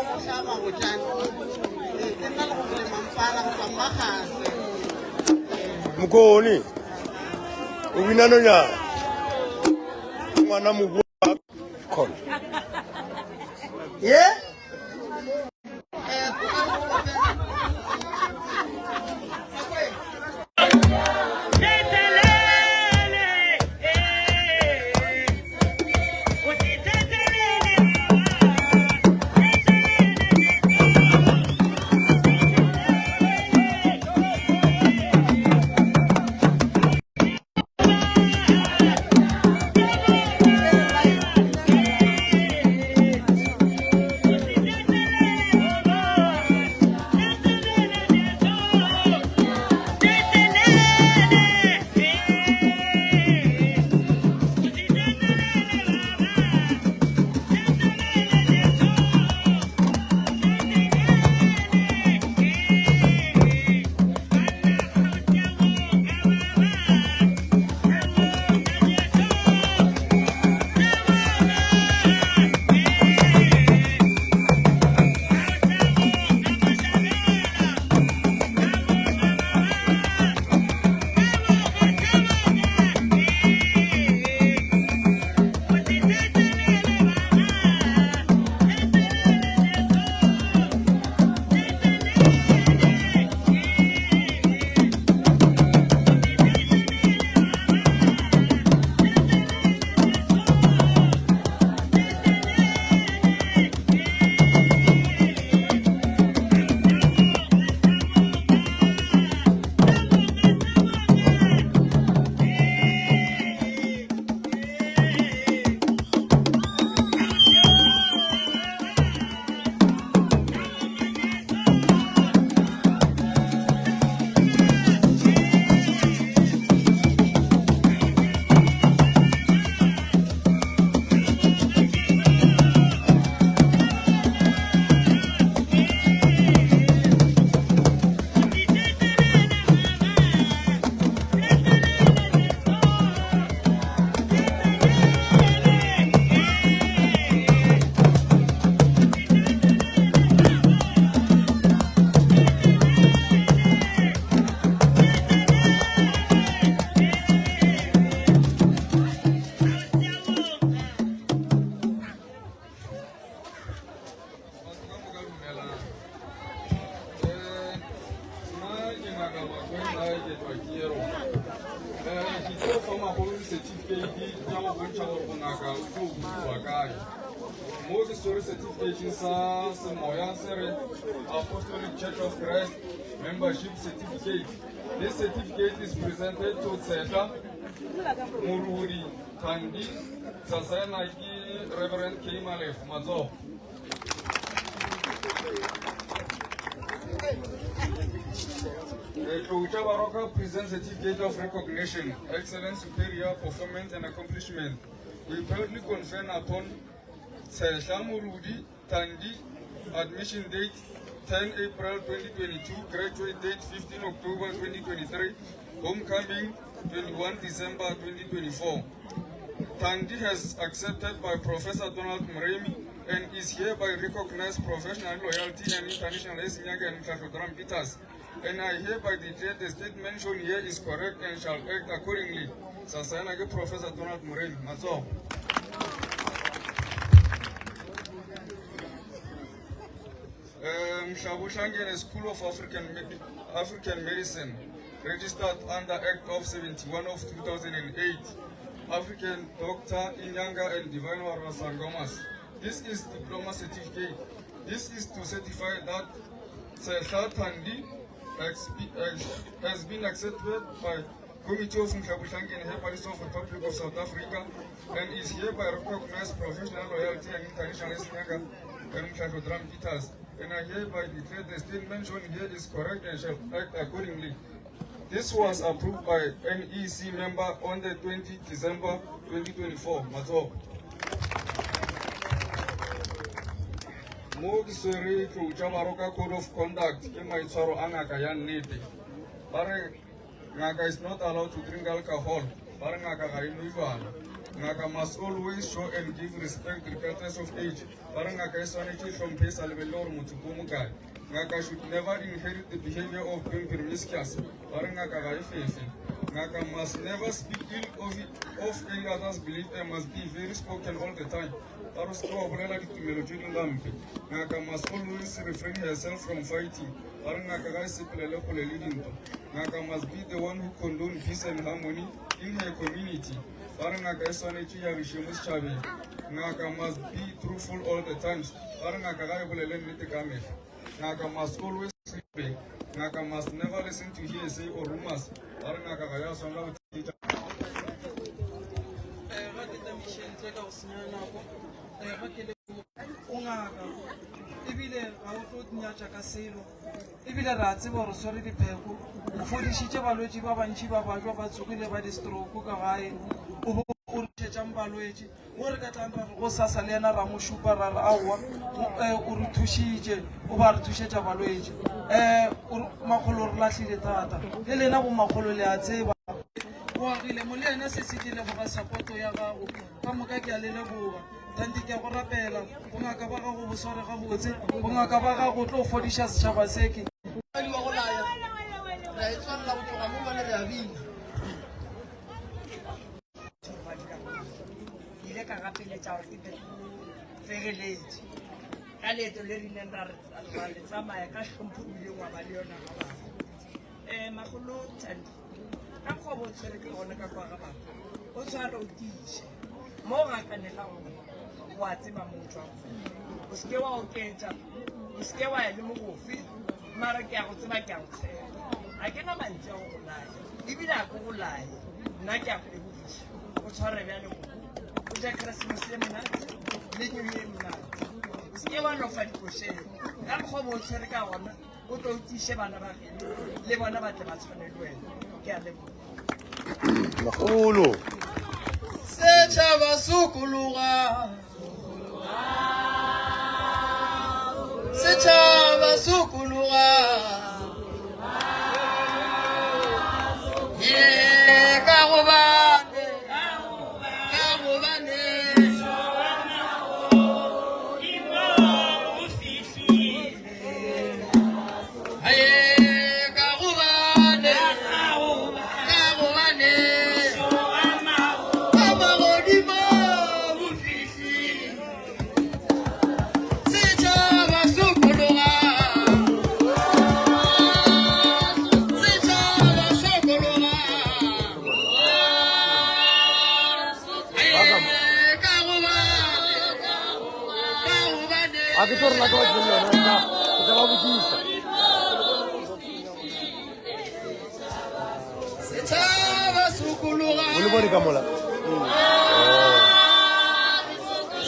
go mabojane ee ke nna le go bole mampara go tswa mmagase Mokone o bina nonyana ngwana mobu khona ye Mo ke swere certificate sa semoya se re Apostolic Church of Christ membership certificate. This certificate is presented to Tseta Morudi Thandi sa saena ke Reverend K Malef Matsogo. Tlou tša Baroka present certificate of recognition, excellence, superior performance and accomplishment. We proudly confer upon Tshehla Morudi Thandi, admission date 10 April 2022, graduate date 15 October 2023, homecoming 21 December 2024. Thandi has accepted by Professor Donald Mremi and is hereby recognized professional loyalty and international Esinyaka and Mhlahlo Peters. And I hereby declare the statement shown here is correct and shall act accordingly. Sa saena ke Professor Donald Moremi. Matsogo. Mhlabuhlangene School of African, African Medicine, registered under Act of 71 of 2008. African Doctor Inyanga and Divine Warasangomas. This is diploma certificate. This is to certify that Sehla Thandi has been accepted by Committee of Mhlabuhlangene Herbalists of Republic of South Africa and is hereby recognized professional loyalty and international Inyanga and Mhlahlo Drum Peters. And I hereby declare the statement shown here is correct and shall act accordingly. This was approved by NEC member on the 20 December 2024. Matsogo. Mo ke swere tlou tša Baroka Code of Conduct ke maitshwaro a ngaka ya nnete. Ba re ngaka is not allowed to drink alcohol. Ba re ngaka ga e nwe jwala. Ngaka must always show and give respect regardless of age. Ba re ngaka e swanetše e hlomphe e sa lebelele gore motho ke o mokae. Ngaka should never inherit the behavior of being promiscuous. Ba re ngaka ga e fefe. Ngaka must never speak ill of, of any other's belief and must be very spoken all the time. Ba re o se ke wa bolela ditumelo tše dingwe gampe. Ngaka must always refrain herself from fighting. Ba re ngaka ga e sepelele kgole le dintwa. Ngaka must be the one who condone peace and harmony in her community. Ba re ngaka e swanetše ya riše mo setšhabeng. Ngaka must be truthful all the times. Ba re ngaka ga e bolele nnete ka mehla. Ngaka must always sleep. Ngaka must never listen to hearsay or rumors. Ba re ngaka ga ya swanela go theetša. Eh, ga ke tamiše ntle ka go senya nako eh, ga ke le o ngaka ebile ga o tlo nyatša ka selo Ebile re a tseba gore o swere dipheko, o fodišitše balwetši ba bantši ba bajwa ba tsogile ba di-stroke ka gae, o bo o re šetšang balwetši. Mo re ka tlang ra re go sasa le yena ra mo šupa ra re aowa o re thušitše, o ba re thušetša balwetši. Um makgolo re lahlile thata, le lena bomakgolo le a tseba. O agile mo le yena sesi ke leboga sapoto ya gago ka moka ke a le leboga. Thandi ke a go rapela bongaka ba gago bo sware gabotse bongaka ba gago tlo fodiša setšhaba se ke. Mosadi wa go laya re a e tswalela go tloga mo bjale re a bina. Ke ile ka gapeletša gore ke be fegeletše ka leeto le re ileng ra le tsamaya ka hlompho o ileng wa ba le yona ga batho. Um makgolo Thandi, ka mokgwa bo o tshwere ke gona ka kwa ga batho, o tshware o tiiše mo o gakanega gona, o a tseba mo o tswang gona. O seke wa oketša, o seke wa ya le mogofe, mara ke a go tseba, ke a go tshepa. Ga ke na mantši a go go laya, ebile a ko go laye. Nna ke a go lebogiša. O tshware bjale koko, o ja Keresemose e monate le New Year e monate. O seke wa lofa dikošeng ka mokgwa bo o tshwere ka gona. O tlo o tiiše bana ba geno le bona ba tle ba tshwane le wena. Ke a leboga. Makgolo. Setšhaba sokologa. Setšhaba sokologa. Ye ka gobane ka gobane A ke tlo re lata ba tšheng yona ka ke tla ba botšiša. Setšhaba sokologa. O le bone ka mola.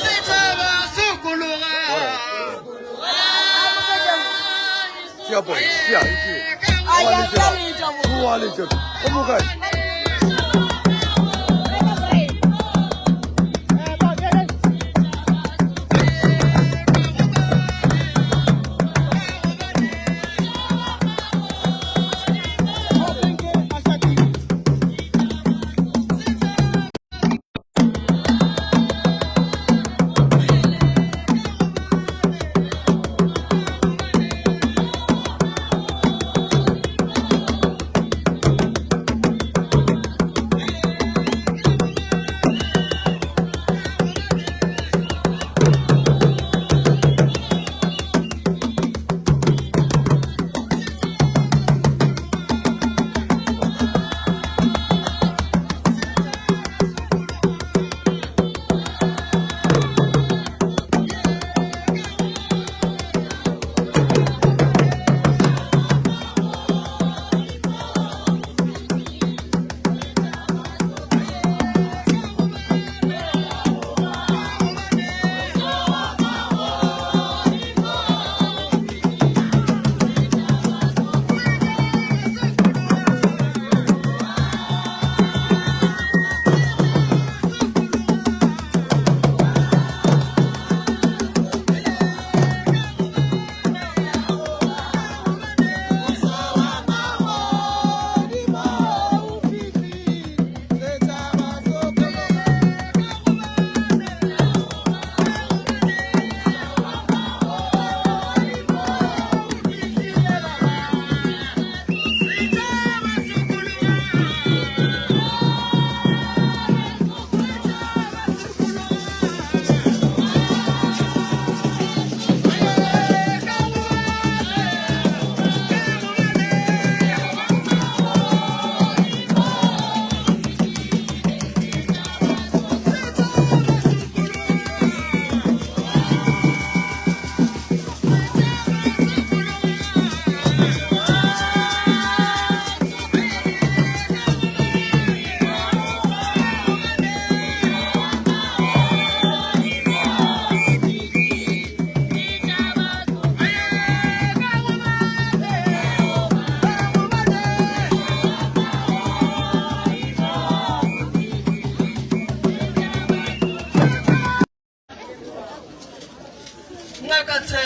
Setšhaba sokologa. Tšea boy, tšea, tšea. O a letša. O mo kae?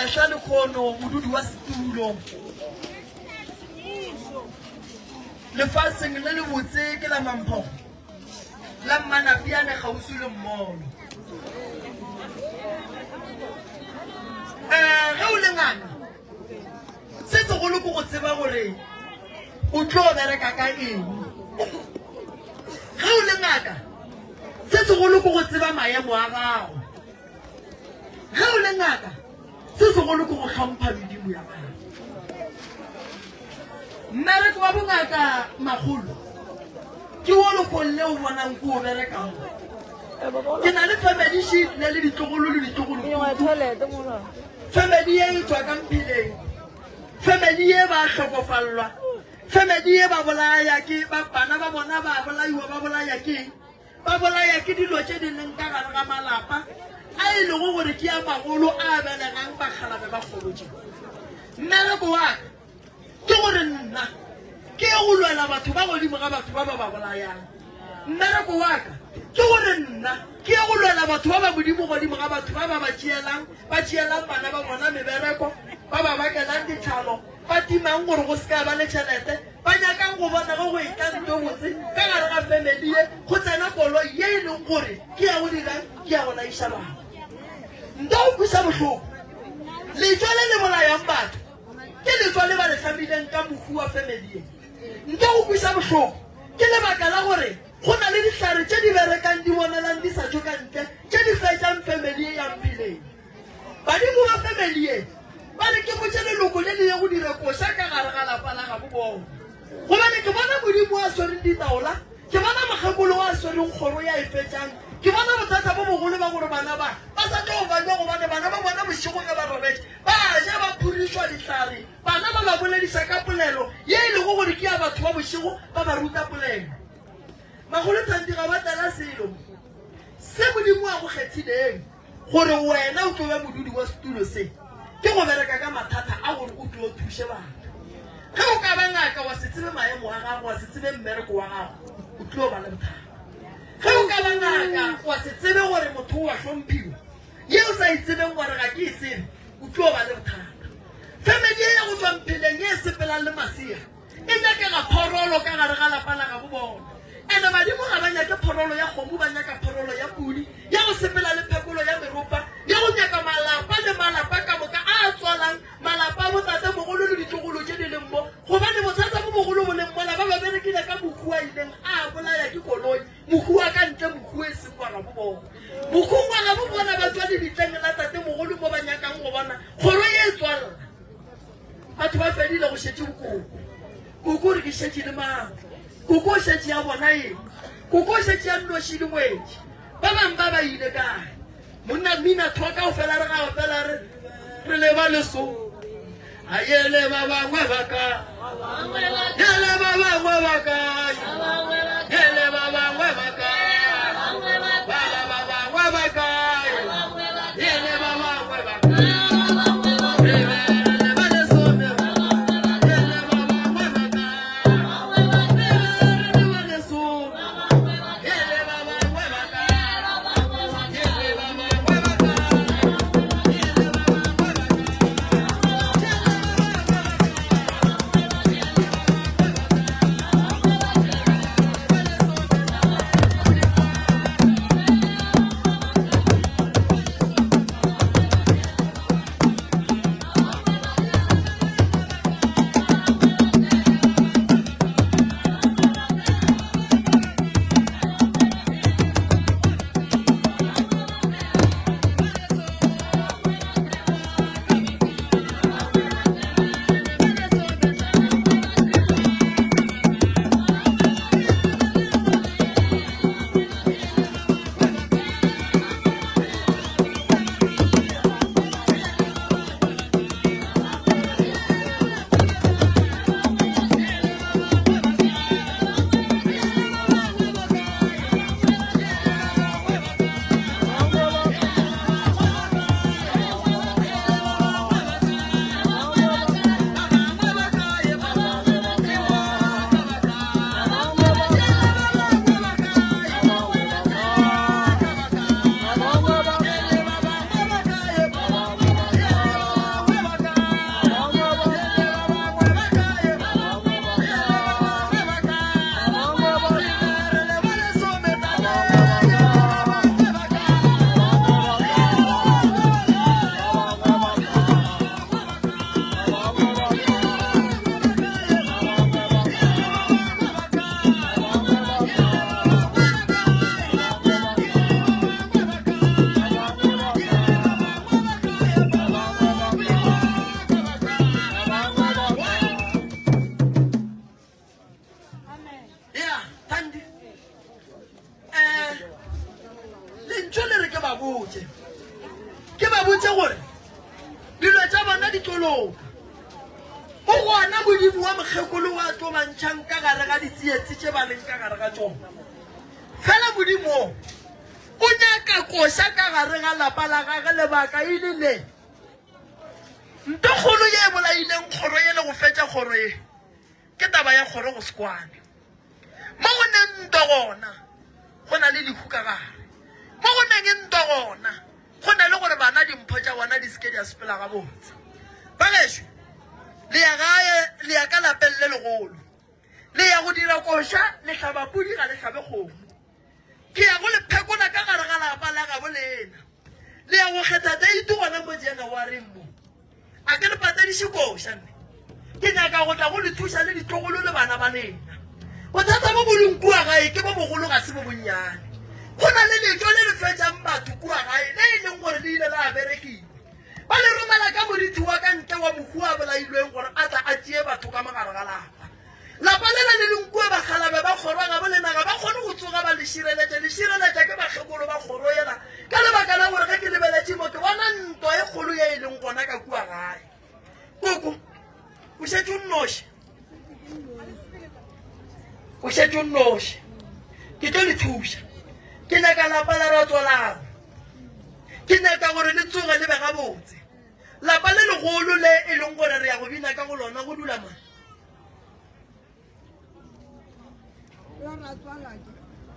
Mehla lekgono modudi wa setulo lefaseng le lebotse ke la mamphogo la mmanapiane kgauswi le mmolo. Um ge o le ngaka se segolo ke go tseba gore o tlo bereka ka eng. Ge o le ngaka se segolo ke go tseba maemo a gago. Ge o le ngaka se segolo ke go hlompha medimo ya gago. Mmereko wa bongaka makgolo ke wo lekgong le o bonang ko o berekang. Ke na le family sheet le le ditlogolo le ditlogolo. Family ye e tswa ka mpheleng. Family ye ba hlokofallwa. Family ye ba bolaya ke ba bana ba bona ba bolaiwa ba bolaya ke Ba bolaya ke dilo tše di leng ka gare ga malapa a e lego gore ke a magolo a belegang bakgalabe ba kgolo tše. Mmereko wa ka ke gore nna ke ye go lwela batho ba godimo ga batho ba ba ba bolayang. Mmereko wa ka ke gore nna ke ye go lwela batho ba ba Modimo godimo ga batho ba ba ba tšeelang ba tšeelang bana ba bona mebereko, ba ba bakelang ditlhalo, ba timang gore go se ka ba le tšhelete, ba nyakang go bona ge go etla nto botse ka gare ga family ye, go tsena koloi ye e leng gore ke ya go dirang, ke ya go laiša batho. Nto go kweša bohloko, letšwa le le bolayang batho ke letšwa le ba le hlamileng ka mohu wa family ye. Nto go kweša bohloko ke lebaka la gore go na le dihlare tše di berekang di bonalang di sa tšwe ka ntle tše di fetšang family ye ya Mpheleng. Badimo ba family ye ba re ke botše leloko le le ye go dira koša ka gare ga lapa la gabo bona. Gobane ke bona Modimo a swereng ditaola, ke bona mokgekolo a swereng kgoro ya e fetšang, ke bona bothata bo bogolo ba gore bana ba ba sa tlo banywa gobane bana ba bona bošego ge ba robetše ba ja ba phurišwa dihlare, bana ba ba bolediša ka polelo ye e lego gore ke ya batho ba bošego ba ba ruta polelo. Magolo Thandi ga ba tlela selo se Modimo a go kgethileng. Gore wena o tlo be modudi wa setulo se ke go bereka ka mathata a gore o tlo thuše batho. Ge o ka ba ngaka wa se tsebe maemo a gago, wa se tsebe mmereko wa gago, o tlo ba le bothata. Ge o ka ba ngaka wa se tsebe gore motho o a hlomphiwa, ye o sa e tsebeng wa re ga ke e tsebe, o tlo ba le bothata. Family ye ya go tšwa Mpheleng ye e sepelang le masea, E nyakega phorolo ka gare ga lapa la gabo bona. Ene badimo ga ba nyake phorolo ya kgomo, ba nyaka phorolo ya pudi, ya go sepela le phekolo ya meropa, ya go nyaka malapa le malapa ka moka a a tswalang, malapa a botatemogolo le ditlogolo tše di leng mo. Gobane bothata bo bogolo bo leng mola, ba ba berekile ka mohu a ileng a bolaya ke koloi, mohu wa ka ntle, mohu e seng wa gabo bona. Mokhung wa gabo bona ba tšwa lebitleng la tatemogolo mo ba nyakang go bona kgoro ye e tswalla. Batho ba fedile go šetše bokoko. Koko o re ke šetše le mang? Koko o šetše ya bona eng? Koko o šetše ya nnoši le ngwetši. Ba bang ba ba ile kae? Monna mmina tho ka ofela re ga opela re re leba leso. A yele ba bangwe ba ka. Yele ba bangwe ba ka. Yele ba bangwe ba ka. Ba ba bangwe ba ka. Yele ba bangwe ba ka. botše. Ke ba botše gore dilo tša bona di tlo loka. O gona Modimo wa mokgekolo wa tlo ba ntšhang ka gare ga ditsietsi tše ba leng ka gare ga tšona. Fela Modimo o o nyaka koša ka gare ga lapa la gage lebaka e le le. Ntokgolo ye e bolaileng kgoro ye le go fetša kgoro ye ke taba ya kgoro go se kwane. Mo go neng ntwa gona go na le lehu ka gare. Mo go neng ntwa gona go na le gore bana dimpho tša bona di se ke di a sepela gabotse. Bagešo, le ya gae, le ya ka lapeng le legolo. Le ya go dira koša, le hlaba pudi ga le hlabe kgomo. Ke ya go le phekola ka gare ga lapa la gabo lena. Le ya go kgetha date gona mo January mo. A ke le patediše koša nne. Ke nyaka go tla go le thuša le ditlogolo le bana ba lena. Bothata bo bo leng kua gae ke bo bogolo ga se bo bonnyane. Go na le letšo le le fetšang batho kua gae le e leng gore le ile la berekiwa. Ba le romela ka morithi wa ka ntle wa mohu a bolailweng gore a tla a tšee batho ka mogare ga lapa. Lapa lela le leng kua bakgalabe ba kgoro gabo lena ga ba kgone go tsoga ba le šireletša. Le šireletša ke bakgekolo ba kgoro yela ka lebaka la gore ge ke lebeletše mo ke bona ntwa e kgolo ye e leng gona ka kua gae. Koko, o šetše o nnoši. O šetše o nnoši. Ke tlo le thuša. Ke nyaka lapa la ratswalano. Ke nyaka gore le tsoge le be gabotse. Lapa le legolo le e leng gore re ya go bina ka go lona go dula mang?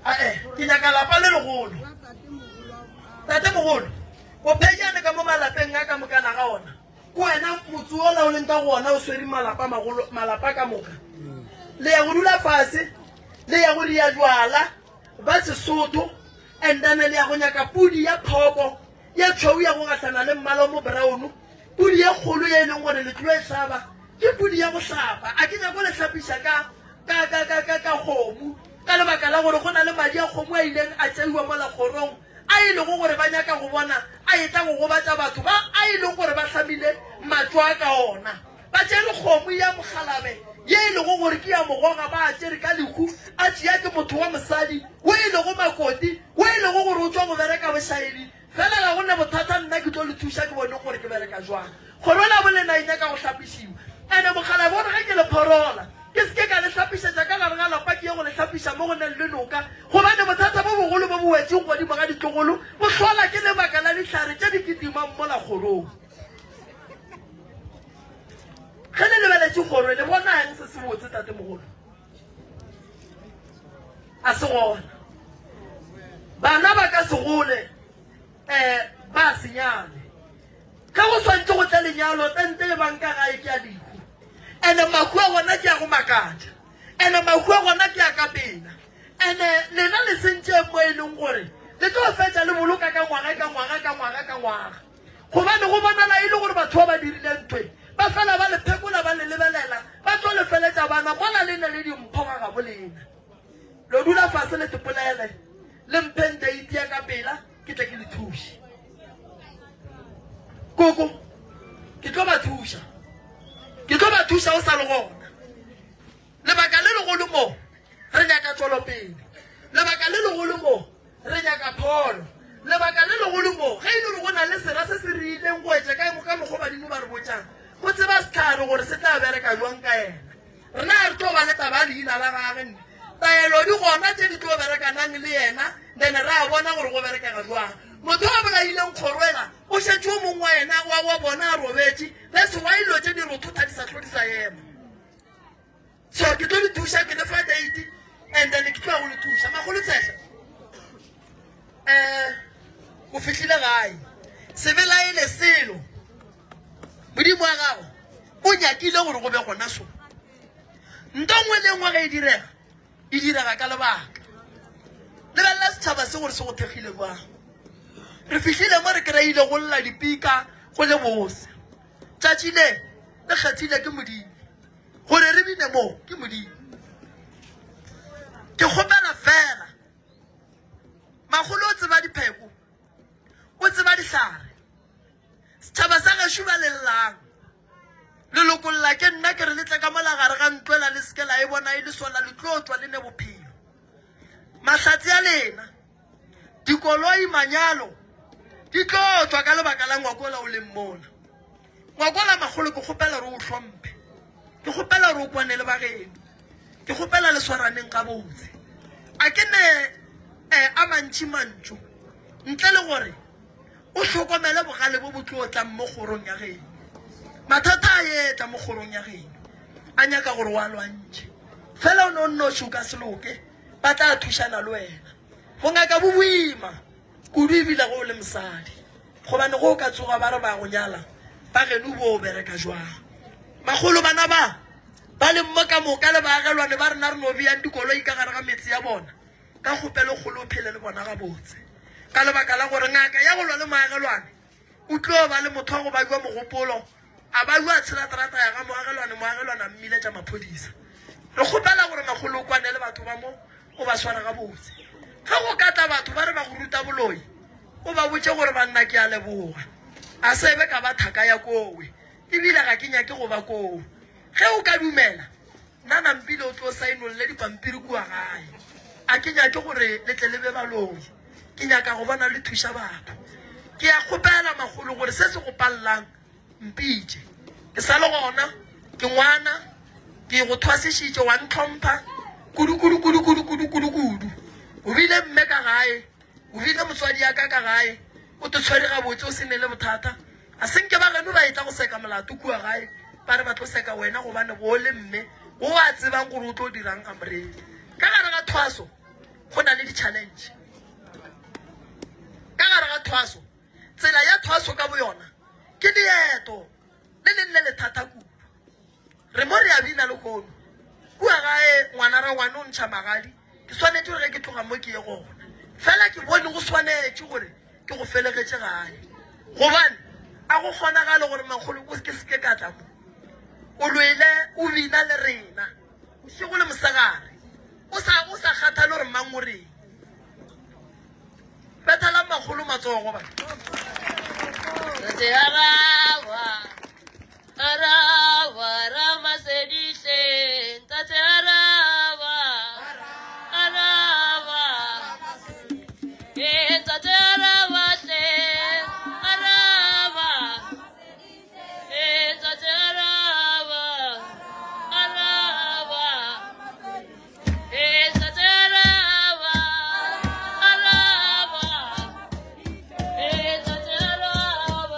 Ae, ke nyaka lapa le legolo. Tate mogolo, o phejane ka mo malapeng a ka mokana ga ona. Ke wena motse ola o leng ka go ona o swere malapa magolo, malapa ka moka. Le ya go dula fase, le ya go ria jwala ba Sesotho, and then le ya go nyaka pudi ya phoko ye tšhweu ya go gahlana le mmala o mo brown, pudi ye kgolo ye e leng gore le tlo e hlaba, ke pudi ya go hlapa. A ke nyako le hlapiša ka, ka, ka, ka, ka, ka kgomo, ka lebaka la gore go na le madi a kgomo a ileng a tšeiwa mola kgorong, a e lego gore ba nyaka go bona a etla go gobatša batho ba a e lego gore ba hlamile matšo a ka ona. Ba tšere kgomo ya mokgalabe ye e lego gore ke ya mogoga, ba a tšere ka lehu, a tšea ke motho wa mosadi wo e lego makoti, wo e lego gore o tšwa go bereka bošaedi. Fela ga go na bothata, nna ke tlo le thuša ke boneng gore ke bereka jwang. Kgoro la bolena e nyaka go hlapišiwa. Ene mokgalabe o re ge ke le phorola, ke se ke ka le hlapišetša ka gare ga lapa, ke ye go le hlapiša mo go nang le noka, gobane bothata bo bogolo bo bo wetšeng godimo ga ditlogolo bo hlola ke lebaka la dihlare tše di kitimang mola kgorong. Ge le lebeletše kgoro, le bona eng se sebotse, tatemogolo? A se gona. Bana ba ka se gole um ba senyane. Ge go swantše go tle lenyalo, tente e bang ka gae ke ya lehu. Ene mahu a gona ke a go makatša. Ene mahu a gona ke a ka pela. Ene lena le sentšeng mo e leng gore le tlo fetša le boloka ka ngwaga ka ngwaga ka ngwaga ka ngwaga. Gobane go bonala e le gore batho ba ba dirile ntho e ba fela ba le phekola ba le lebelela ba tlo le feletša bana mola le na le dimpho ga gabo lena. Lo dula fase le tepolele le mpheng date ya ka pela ke tle ke le thuše. Koko, ke tlo ba thuša. Ke tlo ba thuša o sa le gona. Lebaka le legolo mo re nyaka tšwelopele. Lebaka le legolo mo re nyaka pholo. Lebaka le legolo mo ge e le gore go na le sera se se re ileng go etša ka ka mokgwa badimo ba re botšang, go tseba sehlare gore se tla bereka jwang ka yena. Rena ga re tlo ba le taba ya leina la gage nne. Taelo di gona tše di tlo berekanang le yena, then ra bona gore go berekega jwang. Motho a bolaileng kgoro ela o šetše o mongwe wa yena wa wa bona a robetše, that's why dilo tše di rothotha di sa hlo di sa ema. So ke tlo le thuša ke le fa date and then ke tlo ya go le thuša. Makgolo Tshehla eh o fihlile gae se belaele selo modimo wa gago o nyakile gore go be gona so nto nngwe le nngwe ge e direga e direga ka lebaka lebelela setšhaba se gore se go thekgile jwang re fihlile mo re kry-ile go lla dipika go le bose tšatši le le kgethile ke modimo gore re bine mo ke modimo ke kgopela fela Makgolo o tseba dipheko, o tseba dihlare. Setšhaba sa gešo ba le llang. Le lokolla ke nna ke re le tle ka mola gare ga ntlo ela le seke la e bona e le sola le tlo tšwa le ne bophelo. Mahlatse a lena, dikoloi, manyalo. Di tlo tšwa ka lebaka la ngwakola o leng mola. Ngwakola makgolo ke kgopela gore o hlomphe. Ke kgopela gore o kwane le bageno. Ke kgopela le swaraneng gabotse. A ke ne eh, a mantši mantšu ntle le gore o hlokomele bogale bo bo tlo tlang mo kgorong ya geno. Mathata a etla mo kgorong ya geno a nyaka gore o a lwantšhe. Fela o ne o nnoši o ka se loke, ba tla thušana le wena. Bongaka bo boima kudu ebile ge o le mosadi, gobane ge o ka tsoga ba re ba go nyala, ba geno bo o bereka jwang? Makgolo bana ba ba leng mo ka moka le baagelwane ba rena re no beyang dikoloi ka gare ga metse ya bona, ka kgopelo kgolo o phele le bona gabotse, ka lebaka la gore ngaka ya go lwa le moagelwane o tlo ba le motho wa go bajwa mogopolo, a bajwa a tshela terata ya ga moagelwane, moagelwane a mmiletša maphodisa. Re kgopela gore makgolo o kwane le batho ba mo, o ba sware gabotse. Ge go ka tla batho ba re ba go ruta boloi, o ba botše gore banna ke a leboga, a se be ka ba thaka ya kowe, ebile ga ke nyake go ba koo. Ge o ka dumela, nna Nampile o tlo saenolle dipampiri kua gae. A ke nyake gore le tle le be baloi, ke nyaka go bona le thuša batho. Ke a kgopela makgolo gore se se go pallang mpitše. Ke sa le gona, ke ngwana, ke go thwasišitše wa ntlhompha kudu kudu kudu kudu kudu kudu kudu. O bile mme ka gae, o bile motswadi ya ka ka gae, o te tshwere gabotse o se ne le bothata. A se nke ba geno ba etla go seka molato kua gae, ba re ba tlo seka wena gobane go le mme o a tsebang gore o tlo dirang ga moreng. Ka gare ga thwaso go na le di-challenge. Ka gare ga thwaso, tsela ya thwaso ka boyona ke leeto le leng le le thata kudu. Re mo re a bina lehono. Kua gae ngwana rangwane o ntšha magadi, ke swanetše gore ge ke tloga mo ke ye gona. Fela ke bone go swanetše gore ke go felegetše gae, gobane a go kgonagale gore makgolo o ke seke ka tla mo. O lwele o bina le rena bošego le mosegare, o sa o sa kgathale gore mang o reng. Bethelang makgolo matsogo bana. Tate araba, araba, Ramasedihle, Ntate araba, araba, eh, Ntate araba hle, araba, eh, Ntate araba, araba. Eh, Ntate araba, araba, eh, Ntate araba.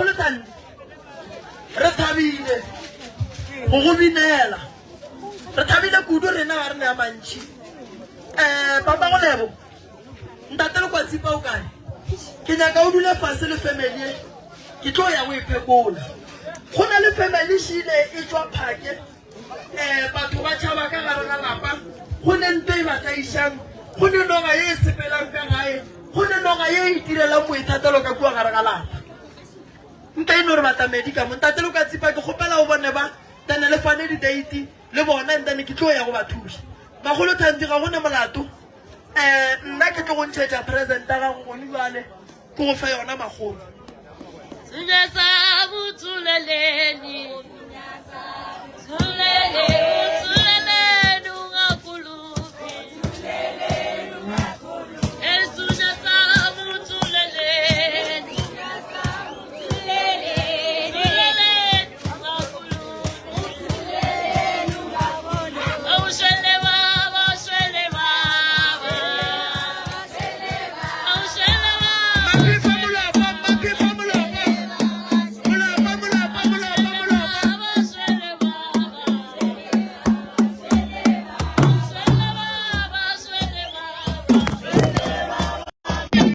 Makgolo Thandi, re thabile go go binela. Re thabile kudu rena ga re ne a mantši. Um Papa go Lebo, Ntate Lekwatsipa o kae? Ke nyaka o dule fase le family e, ke tlo ya go e phekola. Go na le family šile e tšwa phake um batho ba tšhaba ka gare ga lapa, go ne nto e ba tlaišang, go ne noga ye e sepelang ka gae, go ne noga ye e itirelang boithatelo ka kua gare ga lapa. Nka e no re batamedi ka mo. Ntate Lokatsipa, ke kgopela o bone ba tane le fane diteiti le bona ntane ke tlo ya go ba thuša. Magolo Thandi, ga go ne molato. Um nna ke tlo go ntšhetša present ya gago gone jwale, ke go fe yona makgolo.